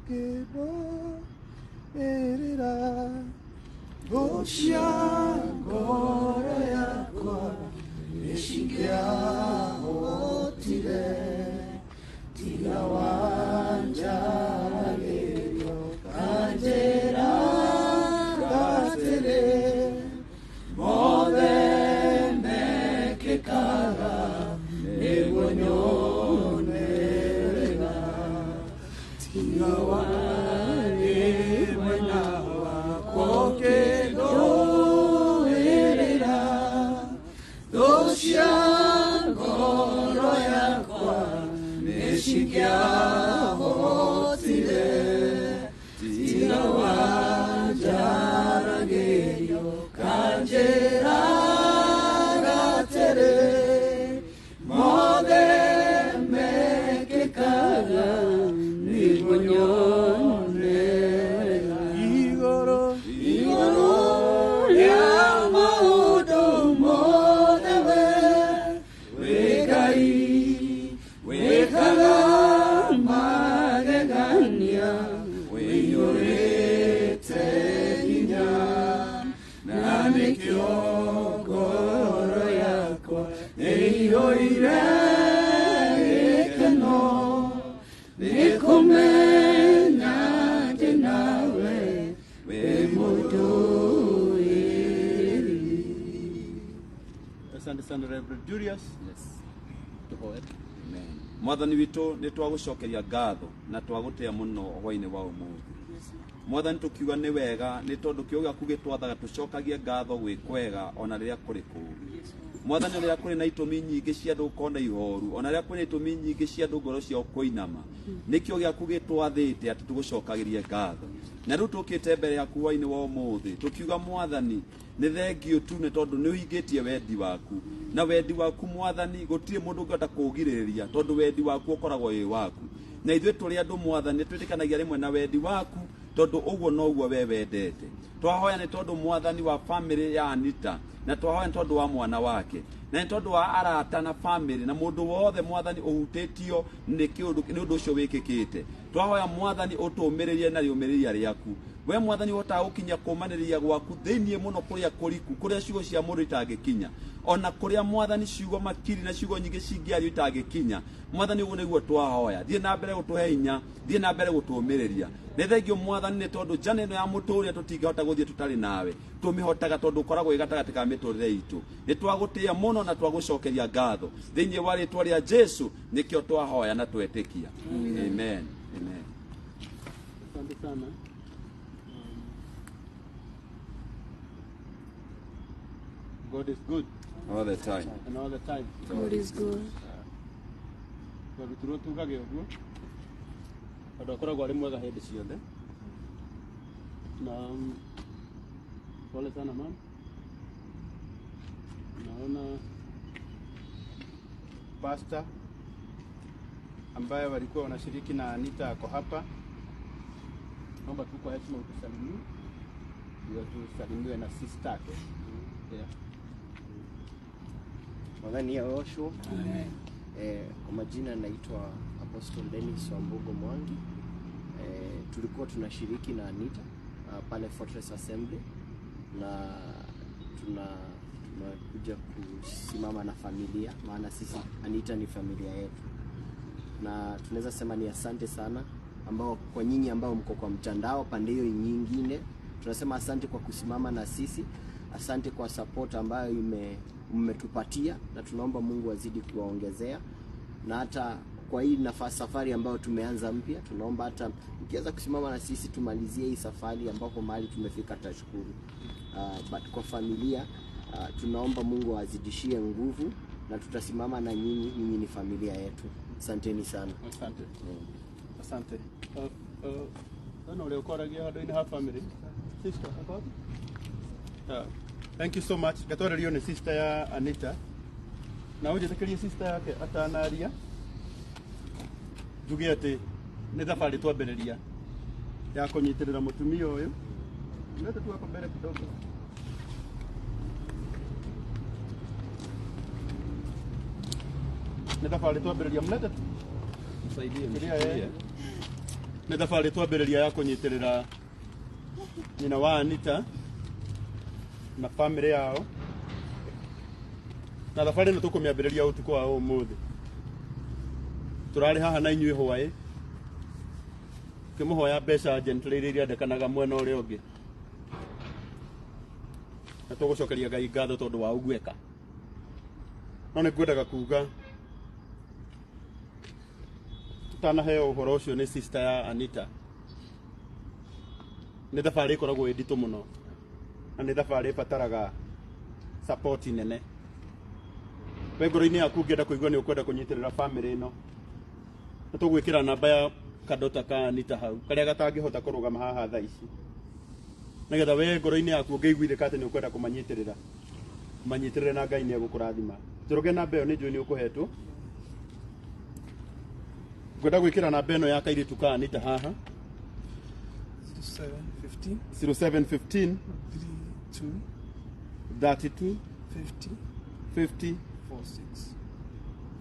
Ũkĩndũĩrĩra thũ cia ngoro yakwa nĩcingĩahotire tiga wanjaragĩrio kanjĩra atĩrĩ mothe mekĩkaga nĩguo nyone wega tiga warĩ mwena wakwa ũkĩndũĩrĩra thũ cia ngoro yakwa nĩcingĩahotire tiga wanjaragĩrio kanjĩra atĩrĩ mothe mekĩkaga nĩguo nyone wega igũrũ igũrũ rĩa maũndũ mothe we wĩ Ngai wĩkaga magegania wĩiyũrĩte hinya na nĩkĩo ngoro yakwa ĩiyũire gĩkeno nĩ kũmenya ndĩ nawe wĩ mũndũĩrĩri. Asante sana Reverend Julius. Yes. Tuhoe. Amen. Mwathani witũ nĩ twagũcokeria ngatho na twagũtĩa mũno hwainĩ wa ũmũthĩ. Mwathani tũkiuga nĩ wega nĩ tondũ kiugo gĩaku gĩtwathaga tũcokagie ngatho gwĩ kwega ona rĩrĩa kũrĩ kũũru. Mwathani rĩrĩa kũrĩ na itũmi nyingĩ cia andũ gũkorwo na ihoru ona rĩrĩa kũrĩ na itũmi nyingĩ cia andũ ngoro ciao kũinama nĩkĩo gĩaku gĩtwathĩte atĩ tũgũcokagĩrie ngatho. Na rĩu tũkĩte mbere yaku hwainĩ wa ũmũthĩ tũkiuga Mwathani nĩ thengio tu nĩ tondũ nĩ ũhingĩtie wendi waku na wendi waku Mwathani gũtirĩ mũndũ ũngĩhota kũũgirĩrĩria tondũ wendi waku ũkoragwo wĩ waku na ithuĩ tũrĩ andũ Mwathani nĩ twĩtĩkanagia rĩmwe na wendi waku tondũ ũguo noguo we wendete. Twahoya nĩ tondũ Mwathani wa famĩlĩ ya Anita na twahoya nĩ tondũ wa mwana wake na nĩ tondũ wa arata na famĩlĩ na mũndũ wothe Mwathani ũhutĩtio nĩ kĩũndũ nĩ ũndũ ũcio wĩkĩkĩte. Twahoya Mwathani ũtũũmĩrĩrie na rĩũmĩrĩria rĩaku. We Mwathani ũhotaga gũkinyia kũũmanĩrĩria gwaku thĩinĩ mũno kũrĩa kũriku kũrĩa ciugo cia mũndũ itangĩkinya ona kũrĩa Mwathani ciugo makiri na ciugo nyingĩ cingĩario itangĩkinya. Mwathani ũguo nĩguo twahoya. Thiĩ na mbere gũtũhe hinya, thiĩ na mbere gũtũũmĩrĩria. Nĩ thengio Mwathani nĩ tondũ njana ĩno ya mũtũrĩre tũtingĩhota gũthiĩ tũtarĩ nawe. Tũmĩhotaga tondũ ũkoragwo wĩ gatagatĩ ka mĩtũrĩre itũ. Nĩ twagũtĩĩa mũno na twagũcokeria ngatho. Thĩinĩ wa rĩtwa rĩa Jesu nĩkĩo twahoya na twetĩkia. Amen. Amen. Asante sana. God is good All the time. and all the time. God is good. Twarutirwo tugage ũguo tondũ akoragwo arĩ mwega hĩndĩ ciothe. Na pole sana mam. Naona pastor ambaye walikuwa wanashiriki na Anita ako hapa. Naomba tu kwa heshima utusalimie, ndio tusalimiwe na sister yake. Yeah. Mwathani agoocwo. Kwa majina naitwa Apostle Dennis Wambugu Mwangi. Tulikuwa tunashiriki na Anita pale Fortress Assembly na tunakuja kusimama na familia, maana sisi Anita ni familia yetu, na tunaweza sema ni asante sana ambao kwa nyinyi ambao mko kwa mtandao pande hiyo nyingine, tunasema asante kwa kusimama na sisi, asante kwa support ambayo mmetupatia, na tunaomba Mungu azidi kuwaongezea, na hata kwa hii nafasi safari ambayo tumeanza mpya, tunaomba hata mkiweza kusimama na sisi tumalizie hii safari ambapo mahali tumefika, tutashukuru. But kwa familia tunaomba Mungu azidishie nguvu na tutasimama na nyinyi, nyinyi ni familia yetu. Asanteni sana. Asante. Asante. Hena ũrĩa ũkwaragia handũ-inĩ ha family. Sister, ako wapi? Thank you so much. Ngatwarĩrio nĩ sister ya Anita. Na ũnjĩtĩkĩrie sister yake atanaria njuge atĩ nĩ thabarĩ twambĩrĩria ya kũnyitĩrĩra mũtumia ũyũ. Leta tu hapo mbele kidogo. Nĩ thabarĩ twambĩrĩria, mlete tu. Msaidie, Fikiria yeye. Nĩ thabarĩ twambĩrĩria ya kũnyitĩrĩra nyina wa Anita na famĩlĩ yao, na thabarĩ ĩno tũkũmĩambĩrĩria ũtukũ wa ũmũthĩ. Tũrarĩ haha na inyuĩ hwaĩ kĩmũhoya mbeca gently iria irendekanaga mwena ũrĩa ũngĩ, na tũgũcokeria Ngai ngatho tondũ wa ũguo eka. No nĩ ngwendaga kuga tũtanaheo ũhoro ũcio nĩ sister ya Anita, nĩ thabarĩ ĩkoragwo ĩ nditũ mũno na nĩ thabarĩ ĩbataraga support nene. We ngoro-inĩ yaku ũngĩenda kũigua nĩ ũkwenda kũnyitĩrĩra famĩlĩ ĩno, nĩ tũgwĩkĩra namba ya kadota ka Anita hau karĩa gatangĩhota kũrũgama haha thaa ici, nĩgetha we ngoro-inĩ yaku ũngĩiguithĩka atĩ nĩ ũkwenda kũmanyitĩrĩra, manyitĩrĩre na Ngai nĩ egũkũrathima. Njoroge, namba ĩyo nĩ njũĩ nĩ ũkũhetwo. Ngwenda gwĩkĩra namba ĩno ya kairĩtu ka Anita haha. 0715 0715 32 32 50 50 46.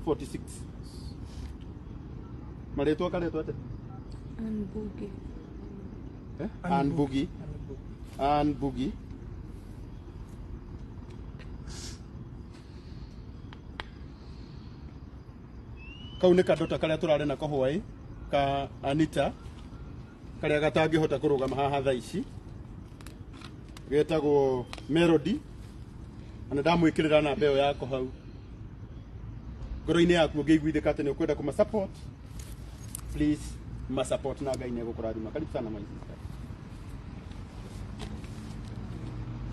46. Marĩtwa karetwo atĩa? Ann Bugi. Eh? Ann Bugi. Ann Bugi. Kau nĩ kadota karĩa tũrarĩ nako hwaĩ ka Anita karĩa gatangĩhota kũrũgama haha thaa ici, getagwo Melody, na nĩ ndamwĩkĩrĩra namba ĩyo yako hau. Ngoro-inĩ yaku ũngĩiguithĩka atĩ nĩ ũkwenda kũma support, please ma support na Ngai nĩ egũkũrathima. Karibu sana, my sister.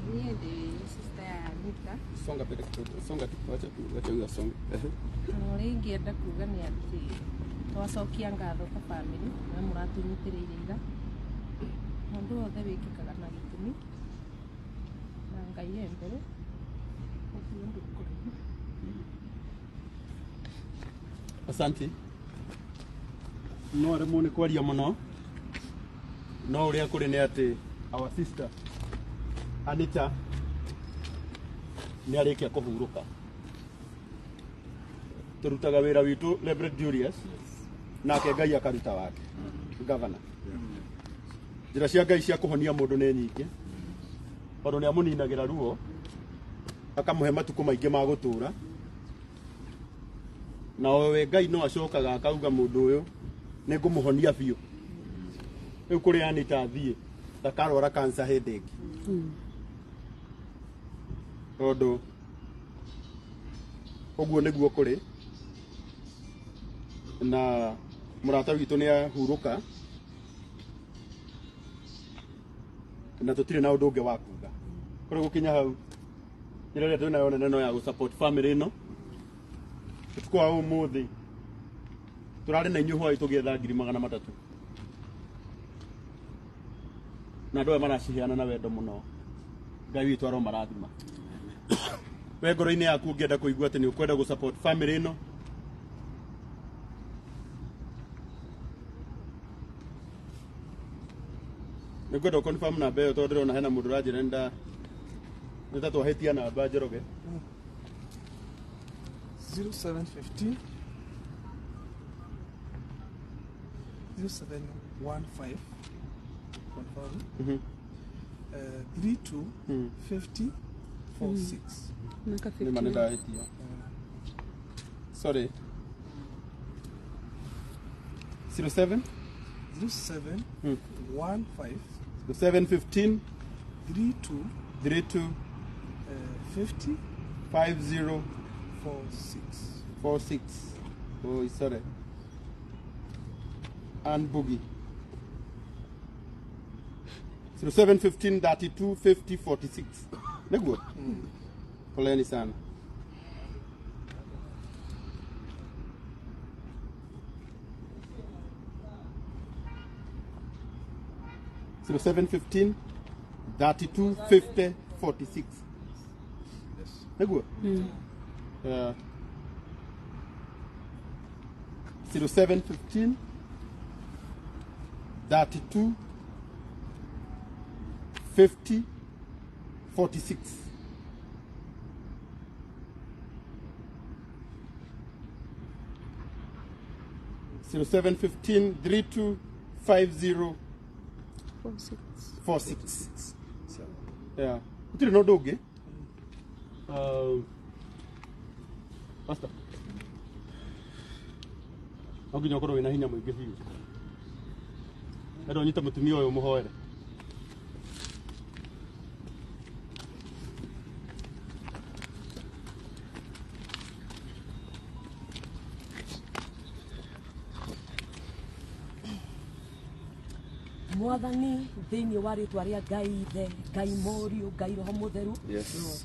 Niĩ ndĩ sister ya Anita. Songa mbele kidogo, songa tu, wacha tu, wacha huyo asonge. Ehe. Ũrĩa ingĩenda kuga nĩ atĩ twacokia ngatho ta family na mũratũnyitĩrĩire ira. Mũndũ wothe wĩkĩkaga na gĩtũmi na Ngai e mbere, ũguo ndũkũrema. Asante. No aremwo nĩ kwaria mũno, no ũrĩa kũrĩ nĩ atĩ our sister Anita nĩ arĩkia kũhurũka. Tũrutaga wĩra witũ, Reverend Julius, nake Ngai akaruta wake. Governor, njĩra cia Ngai cia kũhonia mũndũ nĩ nyingĩ, tondũ nĩ amũninagĩra ruo, akamũhe matukũ maingĩ ma gũtũũra, na we Ngai no acokaga akauga mũndũ ũyũ nĩ ngũmũhonia biũ. Rĩu kũrĩ Anita athiĩ ndakarwara cancer hĩndĩ ĩngĩ, tondũ ũguo nĩguo kũrĩ. Na mũrata witũ nĩ ahurũka na tũtirĩ na ũndũ ũngĩ wa kuga. Kũrĩ gũkinya hau, njĩra ĩrĩa twĩnayo nene no ya gũ support family ĩno. Ũtukũ wa ũmũthĩ tũrarĩ na inyuĩ hwaĩ tũgĩetha 300,000, na andũ aya maraciheana na wendo mũno. Ngai witũ aromarathima. We ngoro-inĩ yaku ũngĩenda kũigua atĩ nĩ ũkwenda gũ support family ĩno, nĩ ngwenda confirm namba ĩyo, tondũ ndĩrona hena mũndũ ũranjĩra nda nĩ ta twahĩtia namba. Njoroge. 0715 0715, confirm, 32 50 46. Miaka Nĩ ma nĩ 59. ndahĩtia, sorry. 07 07 15 715 32 32 50 50 46. 46. Oh, sorry. Ann Boogie. 07 15 32 50 46. Nĩguo? Poleni sana. 07 15 32 50 46. Yes. Nĩguo? Yeah. 07 15 32 50 46. 07 15 32 50 46. Yeah. Gũtirĩ na ũndũ ũngĩ. Pastor. No nginya ũkorwo wĩna hinya mũingĩ biũ. Enda ũnyite mũtumia ũyũ mũhoere. Mwathani thĩinĩ wa rĩtwa rĩa Ngai Ithe, Ngai Mũriũ, Ngai Roho Mũtheru,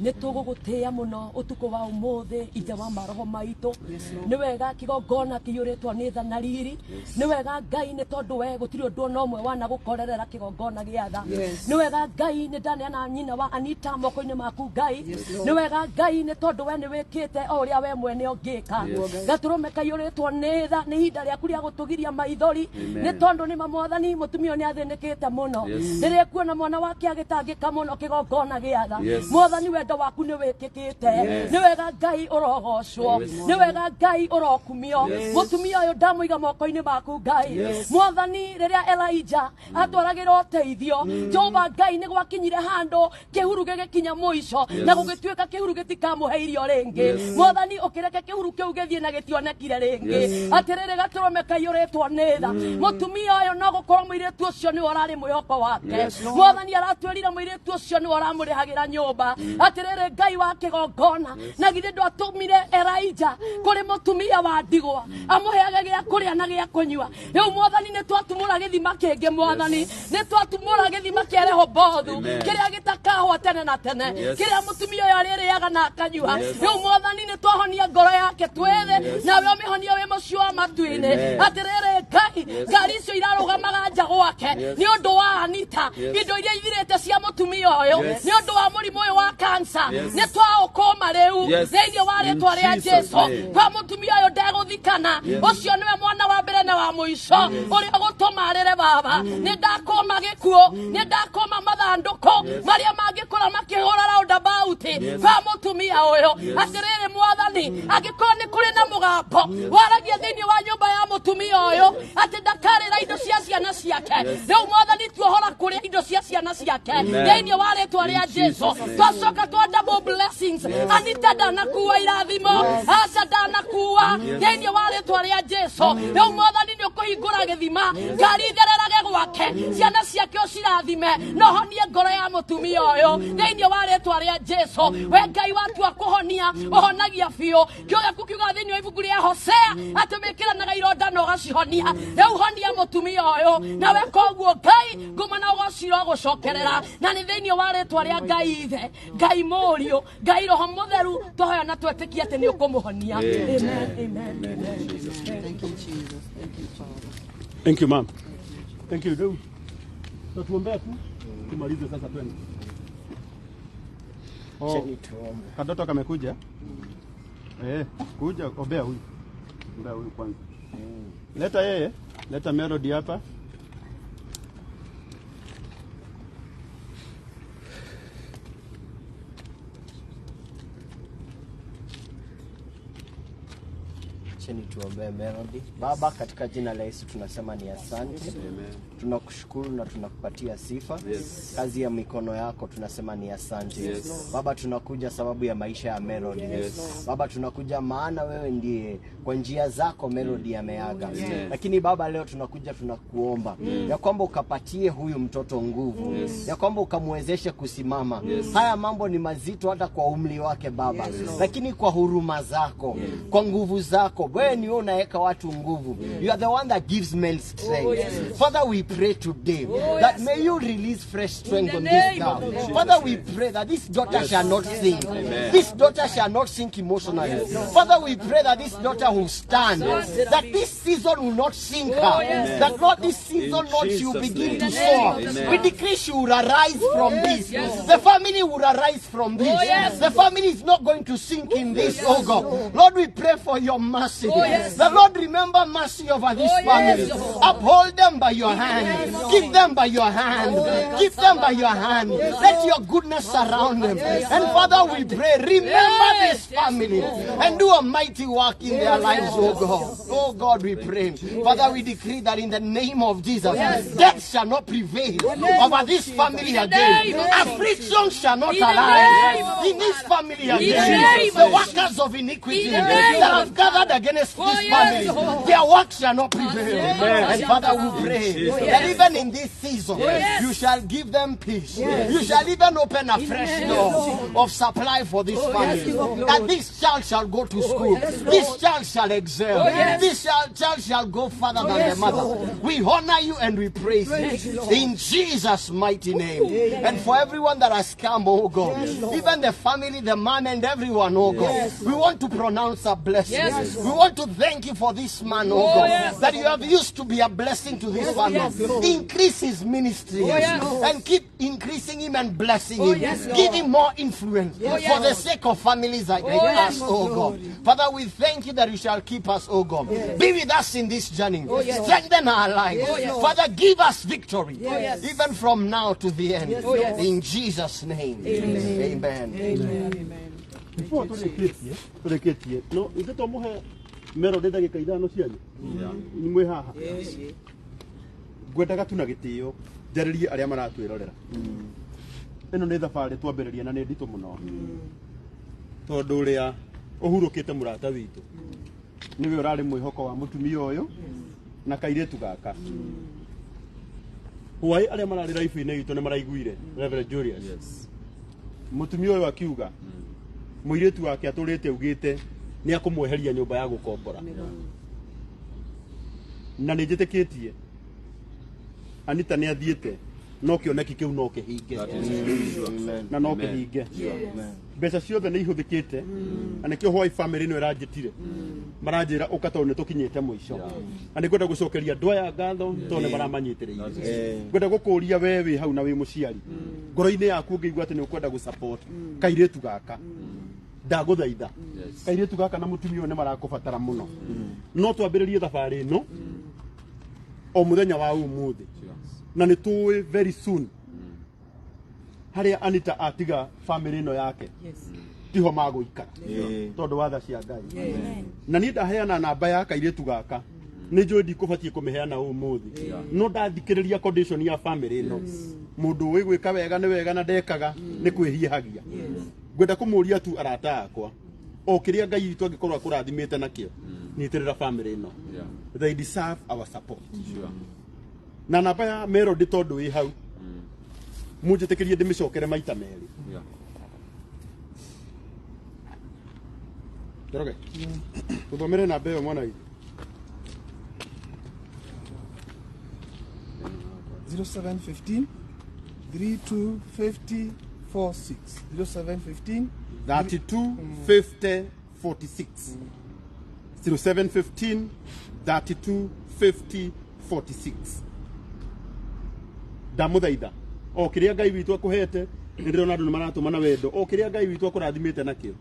nĩ tũgũgũtĩĩa mũno ũtukũ wa ũmũthĩ, Ithe wa maroho maitũ. Nĩ wega kĩgongona kĩiyũrĩtwo nĩ tha na riri. Nĩ wega Ngai, nĩ tondũ we gũtirĩ ũndũ ona ũmwe wanagũkorerera kĩgongona gĩa tha. Nĩ wega Ngai, nĩ ndaneana nyina wa Anita moko-inĩ maku Ngai. Nĩ wega Ngai, nĩ tondũ we nĩ wĩkĩte o ũrĩa we mwene ũngĩka. Gatũrũme kaiyũrĩtwo nĩ tha, nĩ ihinda rĩaku rĩa gũtũgiria maithori, nĩ tondũ nĩ ma Mwathani mũtumia ũyũ nĩ athĩnĩkĩte mũno. Rĩrĩa kuona mwana wake agĩtangĩka mũno kĩgongona gĩa tha, Mwathani wendo waku nĩ wĩkĩkĩte. Nĩ wega Ngai ũrogocwo, nĩ wega Ngai ũrokumio. Mũtumia ũyũ ndamũiga moko-inĩ maku Ngai. Mwathani, rĩrĩa Elijah atwaragĩra ũteithio, Jehova Ngai, nĩ gwakinyire handũ kĩhuru gĩgĩkinya mũico na gũgĩtuĩka kĩhuru gĩtikamũhe irio rĩngĩ. Mwathani, ũkĩreke kĩhuru kĩu gĩthiĩ na gĩtionekire rĩngĩ. Atĩrĩrĩ, gatũrũme kaiyũrĩtwo nĩ tha, mũtumia ũyũ no gũkorwo mũirĩtu ũcio nĩwe ũrarĩ mwĩhoko wake. Mwathani aratwĩrire mũirĩtu ũcio nĩwe ũramũrĩhagĩra nyũmba. Atĩrĩrĩ, Ngai wa kĩgongona, na githĩ ndwatũmire Elijah kũrĩ mũtumia wa ndigwa amũheage gĩa kũrĩa na gĩa kũnyua? Rĩu Mwathani, nĩ twatumũra gĩthima kĩngĩ. Mwathani, nĩ twatumũra gĩthima kĩa Rehobothu kĩrĩa gĩtakahwa tene na tene, kĩrĩa mũtumia ũyũ arĩrĩaga na akanyua. Rĩu Mwathani, nĩ twahonia ngoro yake twĩthĩ, nawe ũmĩhonie wĩ mũciĩ wa matu-inĩ. Atĩrĩrĩ Ngai, ngari icio irarũgamaga nja gwake nĩ ũndũ wa Anita, indo iria ithirĩte cia mũtumia ũyũ nĩ ũndũ wa mũrimũ ũyũ wa kansa, nĩ twaũkũma rĩu thĩinĩ wa rĩtwa rĩa Jesu. Kwa mũtumia ũyũ ndegũthikana, ũcio nĩwe mwana wa mbere na wa mũico ũrĩa ũgũtũma arĩre baba. Nĩ ndakũma gĩkuũ, nĩ ndakũma mathandũkũ marĩa mangĩkũra makĩhũra roundabout kwa mũtumia ũyũ. Atĩrĩrĩ Mwathani, angĩkorwo nĩ kũrĩ na mũgambo waragia thĩinĩ wa nyũmba ya mũtumia ũyũ atĩ ndakarĩra indo cia ciana ciake, rĩu Mwathani, tuohora kũrĩa indo cia ciana ciake thĩinĩ wa rĩtwa rĩa Jesu. Twacoka twa double blessings. Anita ndanakuua irathimo, aca ndanakuua thĩinĩ wa rĩtwa rĩa Jesu. Rĩu Mwathani, nĩ ũkũhingũra gĩthima, ngari ithererage gwake, ciana ciake ũcirathime, na ũhonie ngoro ya mũtumia ũyũ thĩinĩ wa rĩtwa rĩa Jesu. We Ngai watua kũhonia, ũhonagia biũ. Kĩo gĩaku kiugaga thĩinĩ wa ibuku rĩa Hosea atĩ wĩkĩranaga ironda na ũgacihonia. Rĩu honia mũtumia ũyũ, nawe koguo Ngai, nguma na ũgociro gũcokerera, na nĩ thĩinĩ wa rĩtwa rĩa Ngai Ithe, Ngai Mũriũ, Ngai Roho Mũtheru twahoya na twetĩkia atĩ nĩ ũkũmũhonia. Amen, amen, amen. Thank you, Jesus. Thank you, Father. Thank you, ma'am. Thank you. Rĩu tatuombea tu tumalize sasa, twende. Oh, Cheni tuombe. Kadoto kamekuja. Kuja ombea huyu. Ombea huyu kwanza. Leta yeye, leta Melody hapa. Cheni tuombee Melody. Baba, katika jina la Yesu tunasema ni asante. Tunakushukuru na tunakupatia sifa. Kazi ya mikono yako tunasema ni asante. Baba, tunakuja sababu ya maisha ya Melody. Baba, tunakuja maana wewe ndiye kwa njia zako Melody ameaga. Lakini Baba, leo tunakuja tunakuomba ya kwamba ukapatie huyu mtoto nguvu, ya kwamba ukamwezeshe kusimama. Haya mambo ni mazito hata kwa umri wake Baba, lakini kwa huruma zako, kwa nguvu zako, wewe ni wewe unaweka watu nguvu. You are the one that gives men strength. Father, we pray today that may you release fresh strength the on this name girl. of the Lord. Father, we pray that this daughter shall not sink. This daughter shall not sink emotionally. Father, we pray that this daughter will stand. That this season will not sink her. That Lord, this season, In Lord, she will Jesus' begin name. to soar. Amen. We decree she will arise from this. The family will arise from this. The family is not going to sink in this, oh God. Lord, we pray for your mercy. The Lord, remember mercy over this family. Uphold them by your hand. hand. Keep them by your hand. Keep them by your hand. Let your goodness surround them. And Father, we pray, remember this family and do a mighty work in their lives, oh God. Oh God, we pray. Father, we decree that in the name of Jesus, death shall not prevail over this family again. Affliction shall not arise in this family again. The workers of iniquity that have gathered against this family, their work shall not prevail. And Father, we pray that even in this season, you shall give them peace. You shall even open a fresh door of supply for this family. That this child shall go to school. This child shall excel. This child shall go further than the mother. We honor you and we praise you in Jesus' mighty name. And for everyone that has come, oh God, even the family, the man, and everyone, oh God, we want to pronounce a blessing. We want to thank you for this man, oh God, that you have used to be a blessing to this family. Increase his ministry and keep increasing him and blessing him. Give him more influence for the sake of families like us, oh God. Father, we thank you that you shall keep us, oh God. Be with us in this journey. Strengthen our lives. Father, give us victory, even from now to the end. In Jesus' name. Amen. Amen. Before tũrĩkĩtie no ithe twamũhe Melody ndagĩka ithano cianyu mwĩ haha ngwendaga tu na gĩtĩo njarĩrie arĩa maratwĩrorera. Ĩno nĩ thabarĩ twambĩrĩria na nĩ nditũ mũno tondũ ũrĩa ũhurũkĩte mũrata witũ nĩwe ũrarĩ mwĩhoko wa mũtumia ũyũ na kairĩtu gaka. Hwaĩ arĩa mararĩ raibu-inĩ itũ nĩ maraiguire Reverend Julius. Mũtumia ũyũ akiuga mũirĩtu wake atũrĩte augĩte nĩ akũmweheria nyũmba ya gũkombora. Na nĩ njĩtĩkĩtie Anita nĩ athiĩte no kĩoneki kĩu no kĩhinge. Na no kĩhinge. Mbeca ciothe nĩ ihũthĩkĩte na nĩkĩo hwai family ĩno ĩranjĩtire maranjĩra ũka tondũ nĩ tũkinyĩte mũico. Na nĩ ngwenda gũcokeria andũ aya ngatho tondũ nĩ maramanyitĩrĩire. Ngwenda gũkũria we wĩ hau na wĩ mũciari ngoro-inĩ yaku ũngĩigua atĩ nĩ ũkwenda gũ-support kairĩtu gaka, ndagũthaitha kairĩtu gaka na mũtumia ũyũ nĩ marakũbatara mũno. No twambĩrĩrie thabarĩ ĩno o mũthenya wa ũmũthĩ na nĩ tũĩ very soon harĩa Anita atiga family ĩno yake tiho magũikara tondũ wa tha cia Ngai. Na niĩ ndaheana namba ya kairĩtu gaka nĩ njũĩ ndikũbatiĩ kũmĩheana ũmũthĩ no ndathikĩrĩria condition ya family ĩno mũndũ ũĩ gwĩka wega nĩ wega na ndekaga nĩ kwĩhihagia. Ngwenda kũmũria tu arata akwa o kĩrĩa Ngai witũ angĩkorwo akũrathimĩte nakĩo nyitĩrĩra family ĩno. They deserve our support. Na namba ya Melody tondũ ĩ hau munjĩtĩkĩrie ndĩmĩcokere maita merĩ. Njoroge tũthomere namba ĩyo mwana witũ. 0715 32 50 46. 0715 32 50 46. 0715 32 50 46. Ndamũthaitha o kĩrĩa Ngai witũ akũhete nĩ ndĩrona andũ nĩ maratũma na wendo o kĩrĩa Ngai witũ akũrathimĩte nakĩo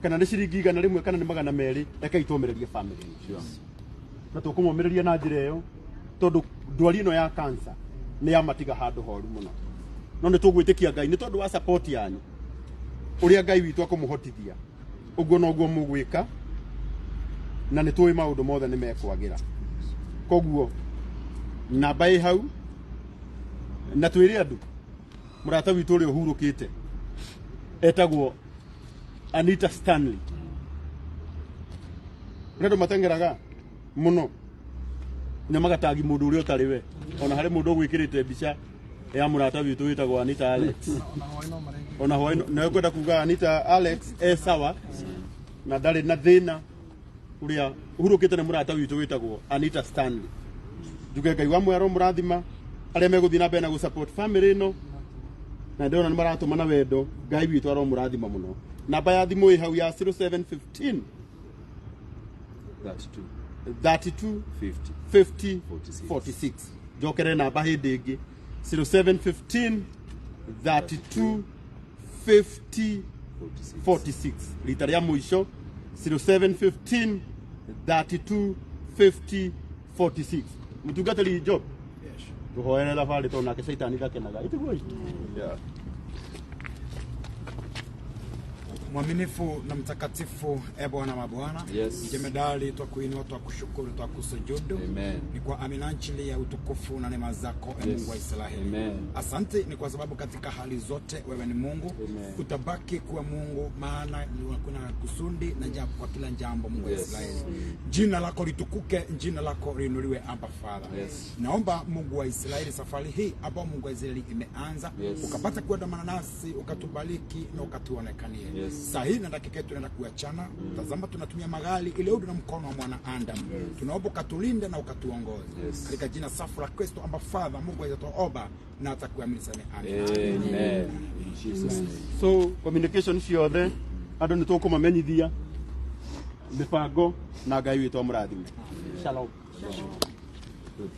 kana nĩ ciringi 100 kana nĩ 200 rekei tũmĩrĩrie family ĩno. Na tũkũmomĩrĩria na njĩra ĩyo tondũ ndwari ĩno ya cancer nĩ yamatiga handũ horu mũno. No nĩ tũgwĩtĩkia Ngai nĩ tondũ wa support yanyu ũrĩa Ngai witũ akũmũhotithia ũguo noguo mũgwĩka na nĩ tũĩ maũndũ mothe nĩ mekwagĩra. Koguo namba ĩ hau na twĩre andũ mũrata witũ ũrĩa ũhurũkĩte etagwo Anita Stanley. Ũrĩa andũ mateng'eraga mũno na magatagi mũndũ ũrĩa ũtarĩ we. Ona harĩ mũndũ ũgwĩkĩrĩte mbica ya mũrata witũ wĩtagwo Anita Alex. Ona hwaĩ no ngwenda kuga Anita Alex e sawa na ndarĩ na thĩna ũrĩa ũhurũkĩte nĩ mũrata witũ wĩtagwo Anita Stanley. Njuge Ngai wa mwero mũrathima arĩa megũthiĩ na mbere na gũ-support family ĩno na ndĩrona nĩ maratũma na wendo. Ngai witũ aromũrathima mũno. Namba ya thimũ ĩ hau ya 0715 32 32 50 50 46. 46. Njokere namba hĩndĩ ĩngĩ 0715 32 50 46. Rita rĩa mũico 0715 32 50 46. Mũtungatĩri Job, Tuhoere thabarĩ tondũ nake caitani ndakenaga. Ĩtiguo? Yeah. Mwaminifu na mtakatifu, e Bwana mabwana, Yes. jemedali twakuinua, twakushukuru, twakusujudu. Amen. Ni kwa aminanchili ya utukufu na neema zako, e Yes. Mungu wa Israeli. Amen. Asante ni kwa sababu katika hali zote wewe ni Mungu. Amen. Utabaki kuwa Mungu, maana kuna kusudi na jambo kwa kila jambo, Mungu wa Yes. Israeli. Jina lako litukuke, jina lako liinuliwe, Abba Father. Yes. Naomba Mungu wa Israeli, safari hii ambao Mungu wa Israeli imeanza, Yes. ukapata kuandamana nasi, ukatubariki na ukatuonekanie. Yes. Saa hii na dakika yetu tunaenda kuachana. Tazama, tunatumia magari ile na mkono wa mwana Adam. Tunaomba ukatulinde na ukatuongoze. Yes. Katika jina safu la Kristo, amba Father, Mungu aitatuomba na atakuamini sana. Amen. Amen. In Jesus name. So communication ciothe andå nä tåkåmamenyithia mä bango na Ngai witå amå rathime. Shalom. Good.